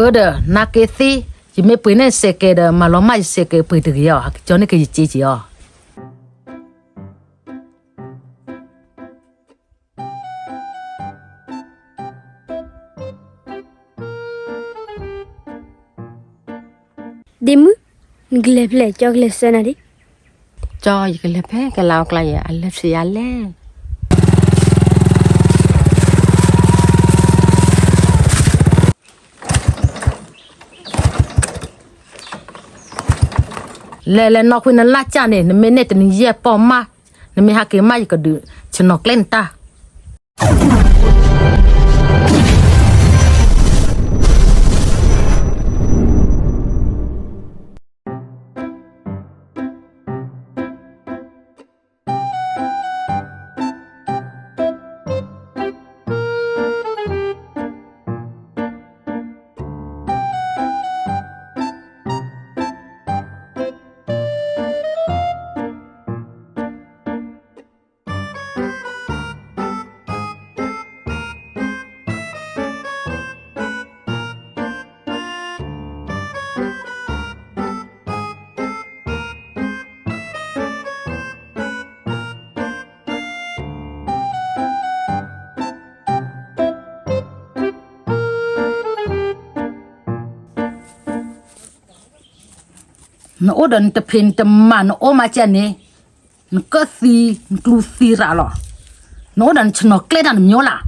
အၢဒီး နာ်က့သ့, ယမ့ၢ်ပှ့ၤန့ၢ်စဲးကဲးဒီး မၤလီၤမၢ်ယစဲးကဲးပှ့ၤတဂ့ၤအီၤ, ကၠီန့ၢ်က့ၤယစ့က့ၤအီၤ. ဒ့မုၣ်, နကလဲၤဖဲလဲၣ်, ကၠီကလဲၤဆှၢနၤဒံး. ကၠီ ယကလဲၤဖဲကလးအီၣ်ကျါယဲ, အလဲၤဆံးယၤလဲၣ်. လဲၤလဲၤနီၣ်ကွံာ်နလၢ်ကၢ်န့ၣ်, နမ့ၢ်န့ၢ်တနံၤယဲၢ်ပီၢ်မး, နမ့ၢ်ဟးက့ၤမး ယကဒုးဆနီၤကျဲနတၢ်. နအိၣ်ဒီးနတဖံးနတမၤ နအိၣ်မးကဲန့ၣ်, နကၢၣ်သံ, နကျူသံရးလီၤ. နအိၣ်ဒီးနဆနီၤကျဲတၢ်နမၠိလၢ်.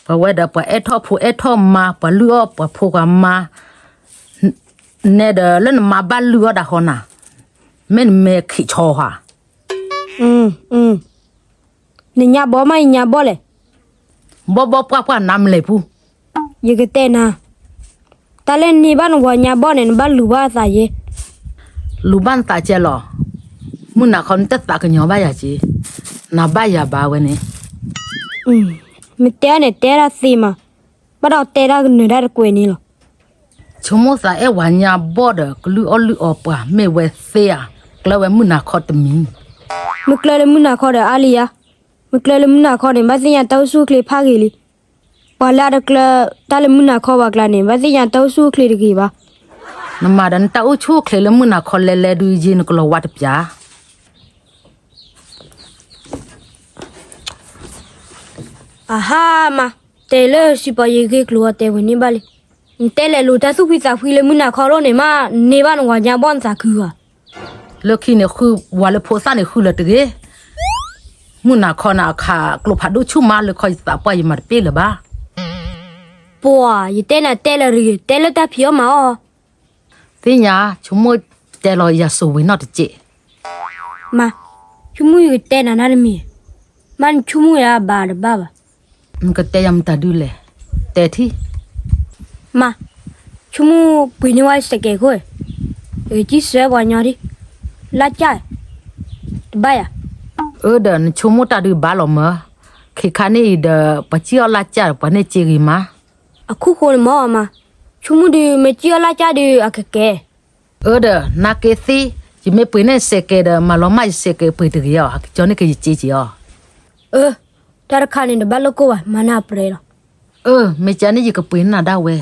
ပှၤဝဲဒီးပှၤအဲၣ်ထီၣ်ဖိအဲၣ်ထီၣ်မါ, ပှၤလုၢ်အီၣ်ပှၤဖိပှၤမါ, နဲဒီးလၢနမါဘၣ်လုၢ်အီၣ်ဒၣ်ဃီနၤ, မ့ၢ်နမဲာ်ခံးဆီဧါ. နညါဘီမးယညါဘီလဲၣ်. ဘီဘီပှၢ်ပှၢ်နၤမလဲၤပူၤ. ယကတဲနၤ, တၢ်လၢနန့ၢ်ဘၣ်နဝၤညါဘီန့ၣ် နဘၣ်လူၤဘၣ်အသးယဲ. လူၤဘၣ်နသးကဲလီၤ. မုၢ်နၤခီနတသးကညီၤဘၣ်ယၤက့, နၤဘၣ်ယၤဘၣ်ဝဲန့ၣ်. မ့ၢ်တဲန့ၣ်တဲဒၣ်သ့မး, ဘၣ်ဒီးတဲဒၣ်ကနၢၤဒၣ်တကွဲးန့ၣ်လီၤ. ဆိကမိၣ်သးအဲၣ်ဝၤညါဘီဒီး ကလုၢ်အီၣ်လုၢ်အီပှၤ မ့ၢ်ဝဲသ့ဧါ, ကျၢၤဝဲမုၢ်နၤခီတမံၤ. မ့ၢ်ကျၢၤလၢမုၢ်နၤခီဒီးအါလံဧါ. မ့ၢ်ကျၢၤလၢမုၢ်နၤခီန့ၣ် ဘၣ်သ့ၣ်ညါတၢ်အိၣ်ဆူၣ်အိၣ်ချ့ဖးဂ့ၤလံ. ပှၤလၢအတကျၢၤတၢ်လၢမုၢ်နၤခီပှၤကျါန့ၣ် ဘၣ်သ့ၣ်ညါတၢ်အိၣ်ဆူၣ်အိၣ်ချ့တဂ့ၤဘၣ်. နမၤဒီးနတၢ်အိၣ်ဆူၣ်အိၣ်ချ့လၢမုၢ်နၤခီလဲၤလဲၤဒုးယ့ နကလီၤဝါတပျၢ်. အဟါမး, တဲလၢစံးပီယ့ဂ့ၢ်ကျိၤအီၤတဲဝဲန့ၢ်ဘၣ်လံ. နတဲလဲၤလိၤတၢ်သူၣ်ဖှံသးဖှံလၢမုၢ်နၤခီလိၣ်န့ၣ်မး, နန့ၢ်ဘၣ်နဝၤညါဘီနသးခုဧါ. လၢခံန့ၣ်ဃုဝၤလၢဖိသၣ်န့ၣ်ဃုလၢၤတဂ့ၤ. မုၢ်နၤခီနအခးကျိဖးဒိၣ်ဆူၣ်မးလၢခီယသးပှၢ်ယမၤတပ့ၢ်လၢၤဘၣ်. ပှၤ, ယတဲနၤတဲလၢၤတဂ့ၤ, တဲလၢတၢ်ဖံးအီၣ်မၤအီၣ်. သ့ၣ်ညါ, ဆိကမိၣ်တဲလီၤယၤစိၤဝ့ၤနီၣ်တစဲး. မါ, ဆိကမိၣ်ယကတဲနၤတၢ်တမံၤ, မါနဆိကမိၣ်ယၤဘၣ်တဘၣ်ဘၣ်. နကတဲယၤမတၤဒုလဲၣ်, တဲထံၣ်. မါ, ဆိကမိၣ်ပှ့ၤန့ၢ်ဝဲစဲးကဲးခိၣ်, ယကစံးဆၢပှၤညီဒ်, လၢ်ကၢ်, တဘၣ်ယၤ. အၢဒီး နဆိကမိၣ်တၢ်ဒုဘၣ်လီၤမၢ်, ခဲခါန့ၣ်အံၤဒီး ပှၤစံၣ်အီၣ်လၢ်ကၢ်ဒီး ပှၤန့ၢ်စ့ဂ့ၤမး. အခိၣ်ဃိန့ၣ်မၢ်မါ, ဆိကမိၣ်ဒု မ့ၢ်စံၣ်အီၣ်လၢ်ကၢ်ဒု အကကဲ အၢဒီး နာ်က့သ့, ယမ့ၢ်ပှ့ၤန့ၢ်စဲးကဲးဒီး မၤလီၤမၢ်ယစဲးကဲးပှ့ၤတဂ့ၤအီၤ, ကၠီန့ၢ်က့ၤယစ့က့ၤအီၤ. အၢ, တၢ်တခါန့ၣ် တဘၣ်လိာ်ကိၢ်ဘၣ်, မၤနၢ်အပြဲလီၤ. အၢ, မ့ၢ်ကန့ၣ် ယကပှ့ၤနၢ်ဒၣ်ဝဲ.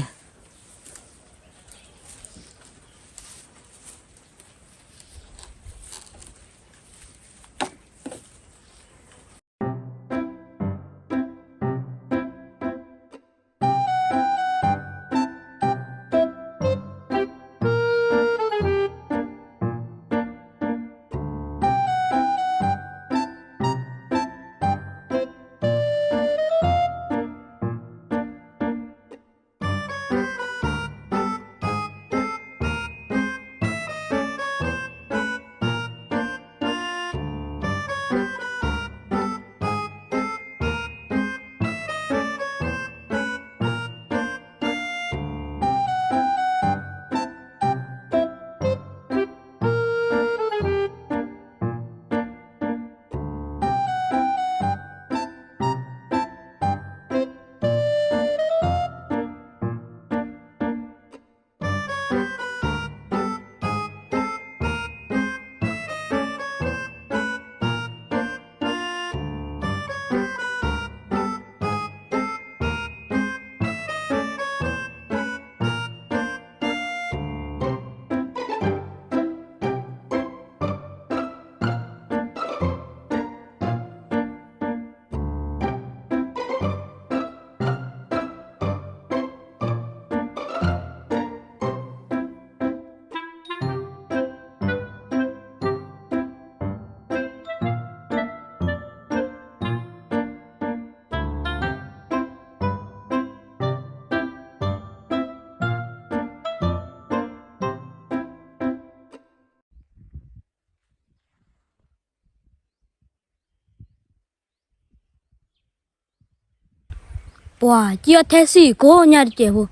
ပှၤ ကံၣ်အီၣ်ထဲစံၣ်ကိးညါတစဲးဖိ,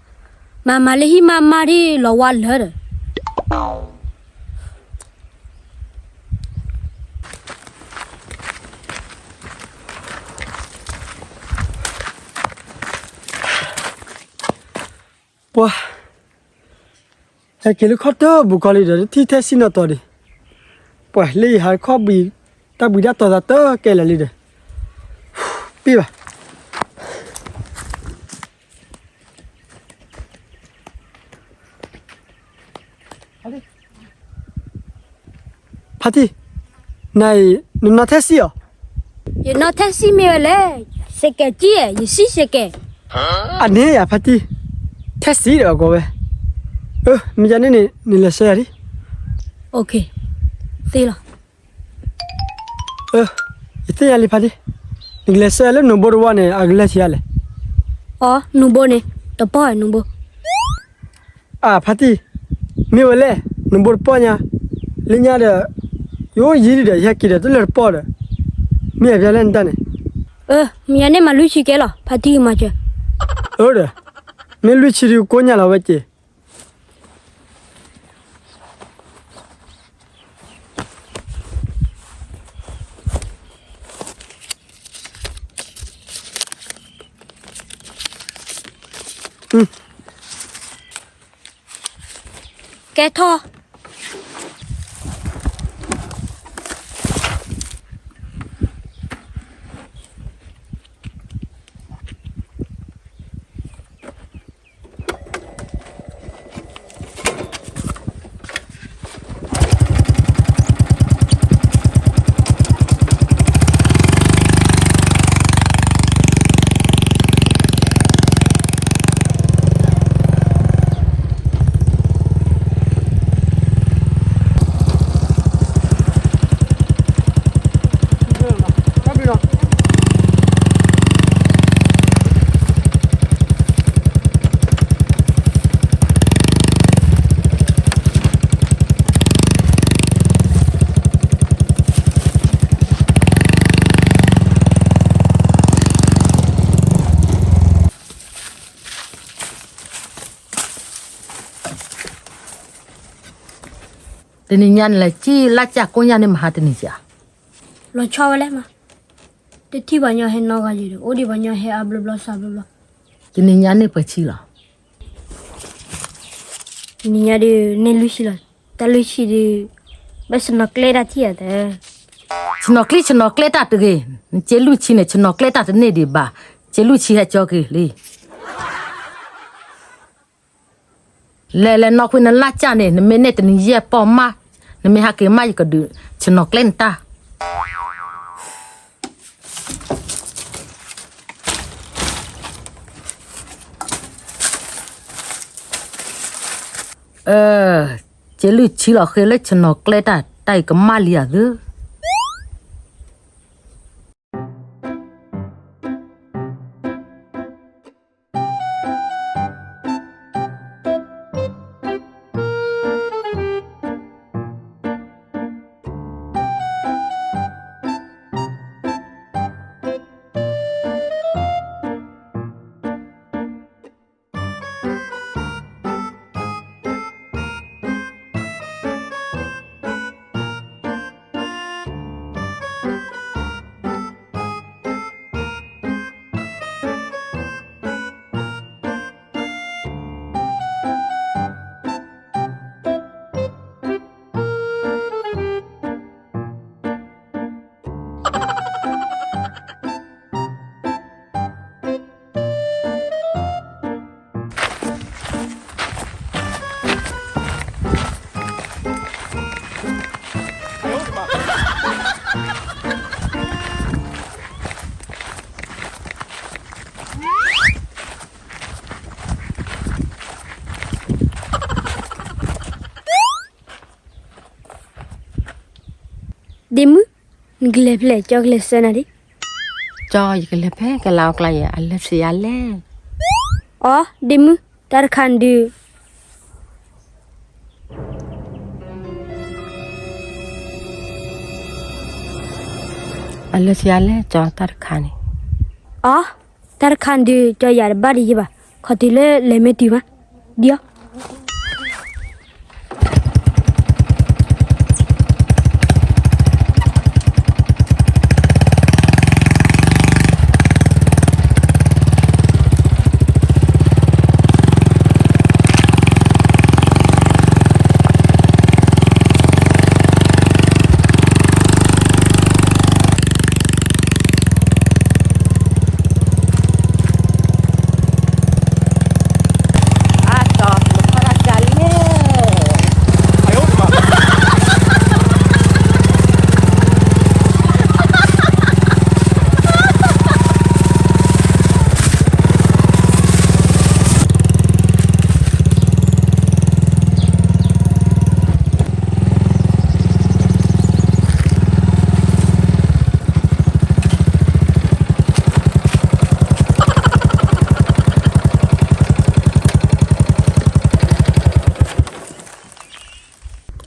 မၤမၤလၢဟံၣ်မးမးဒ်လီၤဝါလၢာ်ဒီး ပှၤ ဟဲက့ၤလၢခီၣ်တၢၢ်ဘူးကီလံဒီး တထံၣ်ထဲစံၣ်နီၣ်တီၤဒံး, ပှၤလၢယဟးခီၣ်ဘှံး တၢ်ဘှံးတၢ်တီၤသးတကဲလၢာ်လံဒီး, ပ့ၢ်ဘၣ်. ဖါတံၢ်, နအံၤ နနီၣ်ထဲစံၣ်အီၤ, ယနီၣ်ထဲစံၣ်မ့ၢ်ဝဲလဲၣ်, စဲးကဲးကံၣ်ဧါ, ယစံၣ်စဲးကဲး, အန့ၣ်ယါဖါတံၢ်, ထဲစံၣ်ဒီးအကိးဝဲ, အၢ မ့ၢ်ယါန့ၣ်န့ၣ် နလဲၤဆှၢယၤဒံး, သ့လီၤ. ယသ့ၣ်ညါလံဖါတံၢ်, နကလဲၤဆှၢလၢနဘိတဝီန့ၣ် အကလဲၤဆံးယါလဲၣ်. အိ နဘိန့ၣ် တပီၢ်ဧါနဘိ. အၢ ဖါတံၢ်, မ့ၢ်ဝဲလဲၣ်, နဘိတပီၢ်ညါ, လၢညါဒီး ယအိၣ်ယံၤဒံးဒီး ယဟဲက့ၤဒီးတလၢာ်တပီၢ်ဒီး, မ့ၢ်အပျဲလဲၣ်နတၢ်န့ၣ်. အၢ မ့ၢ်ယါန့ၣ်မၤလွံၢ်ဆံကဲလီၤ ဖါတံၢ်ကမၤစၢၤ. အၢဒီး, မ့ၢ်လွံၢ်ဆံဒုးကိးညါလီၤဝဲက့ၤ ကဲထီၣ်. တနံၤညါန့ၣ်လဲၤကံၣ်လၢ်ကၢ်ကိးညါန့ၣ် မဟါတနံၤဧါ. လီၤဆီဝဲလဲၣ်မး, တထံၣ်ပှၤညီဟဲနီတဂၤယံၤဒီး အိၣ်ဒံးပှၤညီဟဲအါဘျီဘျီစှၤဘျီဘျီ. တနံၤညါန့ၣ်ပှဲၤဆံလီၤ. တနံၤညါဒုး န့ၢ်လွံၢ်ဆံလီၤ. တၢ်လွံၢ်ဆံဒုး ဘၣ်ဆနီၤကျဲတၢ်ထံၣ်ဧါတဲ. ဆနီၤကျဲ ဆနီၤကျဲတၢ်တဂ့ၤ, နက့လွံၢ်ဆံန့ၣ် ဆနီၤကျဲတၢ်တန့ၢ်ဒံးဘၣ်, က့လွံၢ်ဆံဟဲကၠီက့ၤလံ. လဲၤလဲၤနီၢ်ခွံနလၢ်ကၢ်န့ၣ် နမ့ၢ်န့ၢ်တနံၤယဲၢ်ပီၢ်မး, နမ့ၢ်ဟးက့ၤမးယကဒုး ဆနီၤကျဲနတၢ်. အၢ, က့လွံၢ်ဆံလီၤဃ့လၢဆနီၤကျဲတၢ် တၢ်အံၤကမၣ်လံဧါသၢ. ဒ့မုၣ်, နကလဲၤဖဲလဲၣ်, ကၠီကလဲၤဆှၢနၤဒံး. ကၠီ ယကလဲၤဖဲကလးအီၣ်ကျါယဲ, အလဲၤဆံးယၤလဲၣ်. အိ ဒ့မုၣ်, တၢ်တခါန့ၣ်ဒုး အလဲၤဆံးယၤလဲၣ် ကၠီ တၢ်တခါန့ၣ်. အိ တၢ်တခါန့ၣ်ဒုး ကၠီယၤတဘၣ်တယံာ်ဘၣ်, ခီတုၤလၢလဲၤမ့ၢ်တုၤမး, ဒ်အီၤ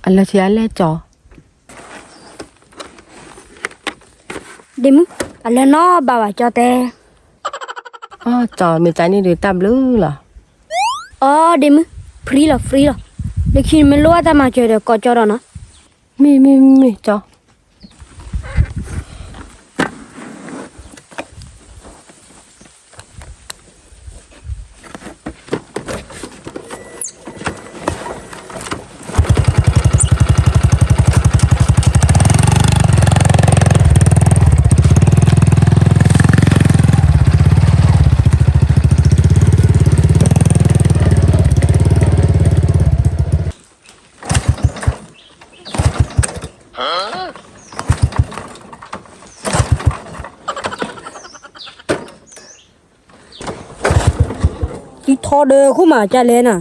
အလၢထံအလဲၣ်ကၠီ, ဒ့မုၣ်, အလၢနီၢ်ဘၣ်ဘၣ်ကၠီတဲ, အီၣ်ကၠီ မ့ၢ်ကၠီန့ၣ်ဒုးတၢ်ဘျုးလီၤ, အီၣ်ဒ့မုၣ်, free လီၤ free လီၤ, လၢခံနမ့ၢ်လိၣ်ဘၣ်တၢ်မၤစၢၤဒီးကိးကၠီဒီးနီၤ, မ့ၢ်မ့ၢ်မ့ၢ်ကၠီ ကံထီဒီးခိၣ်မးကလဲၣ်နၤ,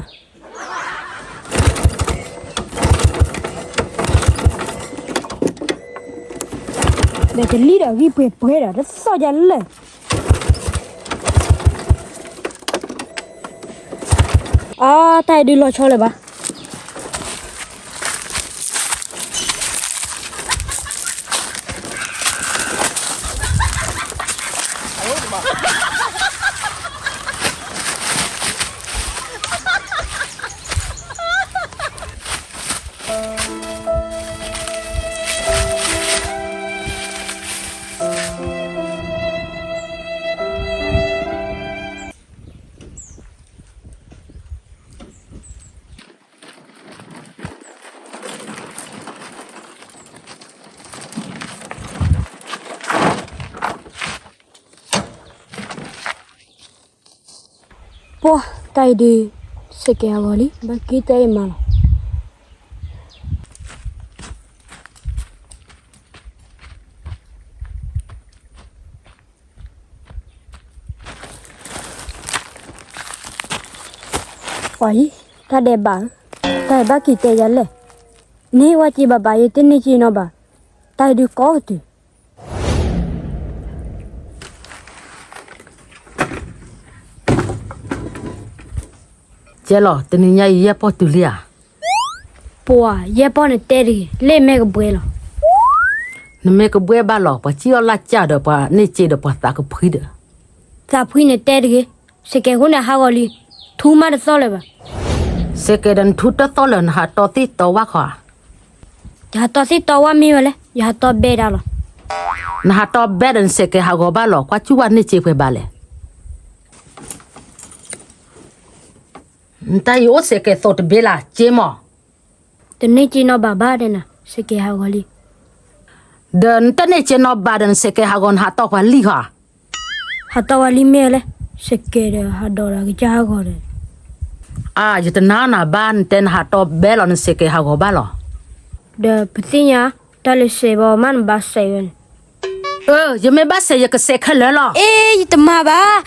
ဒီးတလံၣ်ဒီးဂံၢ်ပှဲၤပှဲၤဒီး တသီၣ်ကလဲၣ်, အါ တၢ်အံၤဒုးလီၤဆီလၢၤဘၣ်. ပှၢ် တၢ်အံၤဒုး စဲးကဲးဟးဂီၤလံ ဘၣ်က့ၤတဲအံၤမးလီၤ. ပှၤအံၤ တၢ်ဒဲးဘးဧၢ, တၢ်အံၤဘၣ်က့ၤတဲယၤလဲၣ်, န့ၢ်ဝဲက့ၤဘၣ်ဘၣ် ယတန့ၢ်က့ၤနီၤဘၣ်, တၢ်အံၤဒုးကိးကတုၤ ကဲလီၤ တနံၤညါအံၤ ယဲၢ်ပီၢ်တုၤလံဧါ. ပှၤ ယဲၢ်ပီၢ်နတဲတဂ့ၤ လၢမဲာ်ကဘှဲလီၤ. နမဲာ်ကဘှဲဘၣ်လီၤ ပှၤစံၣ်အီၣ်လၢ်ကၢ်ဒီး ပှၤန့ၢ်စ့ဒီးပှၤသးကဖှံဒီး သးဖှံနတဲတဂ့ၤ, စဲးကဲးဃိန့ၣ်ဟးဂီၤလံ, ထူမးတသီၣ်လၢၤဘၣ်. စဲးကဲးဒီးနထူတသီၣ်လၢၤ နဟးတီသ့ၣ်တီဝၣ်ခီဧါ. ယဟးတီသ့ၣ်တီဝၣ်မ့ၢ်ဝဲလဲၣ်, ယဟးတီဘဲဒၣ်လီၤ. နဟးတီဘဲဒီးနစဲးကဲးဟးဂီၤဘၣ်လီၤ ကွၢ်စူၣ်ဝဲန့ၢ်စ့ပှဲၤဘၣ်လဲၣ်. နတၢ်အံၤအိၣ်စဲးကဲးသိးတဘ့ၣ်လၢ် စ့မး. တန့ၢ်စ့နီၤဘၣ်ဘၣ်ဒီးနၤ စဲးကဲးဟးဂီၤလံ. ဒီးနတန့ၢ်စ့နီၤဘၣ်ဒီးနစဲးကဲးဟးဂီၤ နဟးတီပှၤလံၢ်ခီဧါ. ဟးတီပှၤလံၢ်မ့ၢ်ဝဲလဲၣ်, စဲးကဲးဒီးဟးဒီးဒီးကစၢ်ဟးဂီၤဒီး အါ ယတနာ်နၤဘၣ် နတဲနဟးတီဘဲလီၤ နစဲးကဲးဟးဂီၤဘၣ်လီၤ. ဒီးပသ့ၣ်ညါ တၢ်လၢစဲးဘၣ်မးနဘၣ်စဲးဝဲန့ၣ်. အၢ ယမ့ၢ်ဘၣ်စဲး ယကစဲးခဲလၢာ်လီၤ. အ့ ယတမၤဘၣ်.